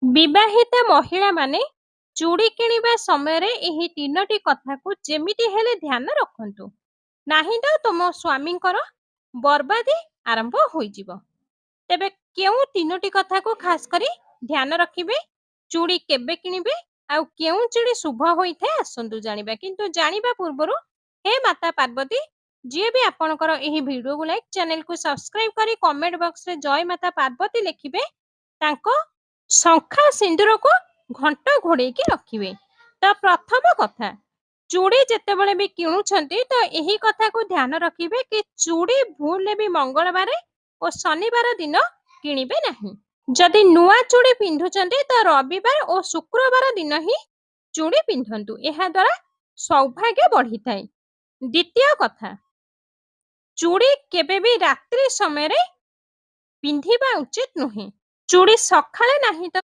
ବିବାହିତା ମହିଳାମାନେ ଚୁଡ଼ି କିଣିବା ସମୟରେ ଏହି ତିନୋଟି କଥାକୁ ଯେମିତି ହେଲେ ଧ୍ୟାନ ରଖନ୍ତୁ, ନାହିଁ ତ ତୁମ ସ୍ୱାମୀଙ୍କର ବର୍ବାଦୀ ଆରମ୍ଭ ହୋଇଯିବ। ତେବେ କେଉଁ ତିନୋଟି କଥାକୁ ଖାସ କରି ଧ୍ୟାନ ରଖିବେ, ଚୁଡ଼ି କେବେ କିଣିବେ ଆଉ କେଉଁ ଚୁଡ଼ି ଶୁଭ ହୋଇଥାଏ ଆସନ୍ତୁ ଜାଣିବା। କିନ୍ତୁ ଜାଣିବା ପୂର୍ବରୁ ହେ ମାତା ପାର୍ବତୀ, ଯିଏ ବି ଆପଣଙ୍କର ଏହି ଭିଡିଓକୁ ଲାଇକ୍, ଚ୍ୟାନେଲକୁ ସବସ୍କ୍ରାଇବ କରି କମେଣ୍ଟ ବକ୍ସରେ ଜୟ ମାତା ପାର୍ବତୀ ଲେଖିବେ, ତାଙ୍କ ଶଙ୍ଖା ସିନ୍ଦୁରକୁ ଘଣ୍ଟ ଘୋଡେଇକି ରଖିବେ। ତ ପ୍ରଥମ କଥା, ଚୁଡ଼ି ଯେତେବେଳେ ବି କିଣୁଛନ୍ତି ତ ଏହି କଥାକୁ ଧ୍ୟାନ ରଖିବେ କି ଚୁଡ଼ି ଭୁଲରେ ବି ମଙ୍ଗଳବାର ଓ ଶନିବାର ଦିନ କିଣିବେ ନାହିଁ। ଯଦି ନୂଆ ଚୁଡ଼ି ପିନ୍ଧୁଛନ୍ତି ତ ରବିବାର ଓ ଶୁକ୍ରବାର ଦିନ ହିଁ ଚୁଡ଼ି ପିନ୍ଧନ୍ତୁ, ଏହାଦ୍ୱାରା ସୌଭାଗ୍ୟ ବଢିଥାଏ। ଦ୍ୱିତୀୟ କଥା, ଚୁଡ଼ି କେବେ ବି ରାତ୍ରି ସମୟରେ ପିନ୍ଧିବା ଉଚିତ ନୁହେଁ। ଚୁଡ଼ି ସକାଳେ ନାହିଁ ତ